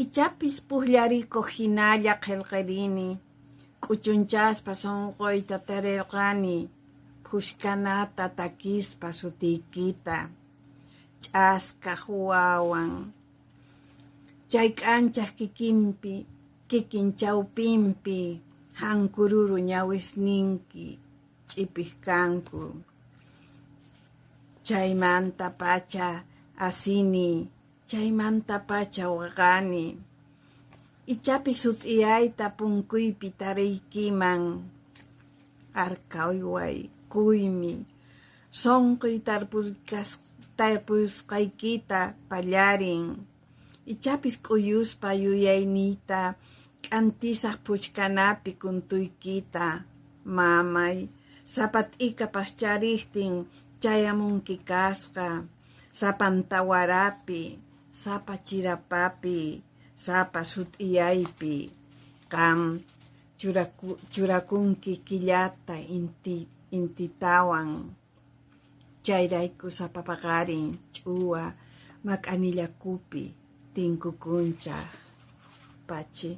Ichapis pujllarikoj jinalla qhelqerini, k'uchunchaspa sonqoyta tarerqani, phushkanata takispa sutiykita, ch'askaj wawan. Chay k'anchaj kikinpi, kikin chawpinpi jankururu ñawisninki ch'ipej kanku. Chaymantapacha asini, chaymantapacha waqani. Ichapis sut'iyayta punkuypi tariykiman. Arca uyway, quymi, sonqoy tarpusqaykita pallarin. Ichapis k'uyuspa yuyayniyta k'antisaj phuchkanapi kuntuykita, mamay, sapa t'ika pajcharejtin chayamunki kasqa, sapa antawarapi, sapa chirapapi, sapa sut'iyaypi. Qam churakunki killata intitawan. Chayrayku sapa paqarin ch'uwa mak'anillakupi tinkukunchaj. Pachi.